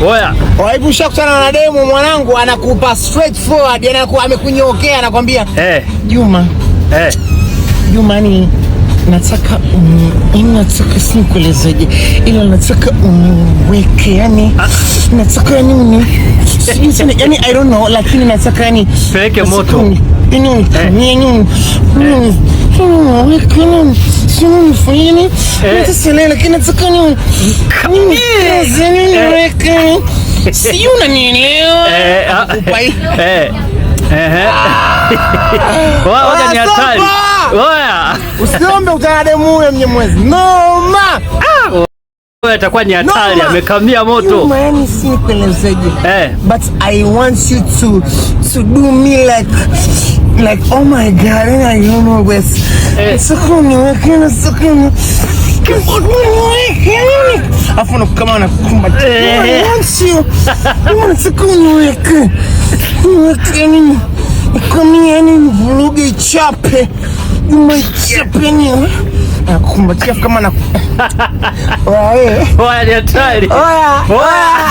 Oya. Hivi ushakutana na demu mwanangu, anakupa straight forward, anakuwa amekunyokea, anakwambia, "Juma, Juma, ni nataka nataka si nikuelezeje, ila nataka uniweke, yani nataka yani yani I don't know, lakini nataka yani Peleke nataka moto. Yani unitumie, yani uniweke, yani si unifanyie yani nitasielewa, lakini nataka ni yani uniweke, si unanielewa?" Eh, ah, Kupa hii. eh. Ehe. Oya, oya, ni hatari. Safa! Oya. Usiombe utana demu huyo, Mnyamwezi. Noma! Oya, itakuwa ni hatari, Noma! amekamia moto. Juma, yani si nikuelezeje. But I want you to do me like oh my God, and I don't know what's nataka uniweke, nataka uniweke. Afu kama anakukumbatia. I want you. Nataka uniweke. Uniweke yani nikamie yani nivuruge ichape. Juma, ichape yani. Anakukumbatia kama na Oya, eh. Oya, ni hatari. Oya. Oya.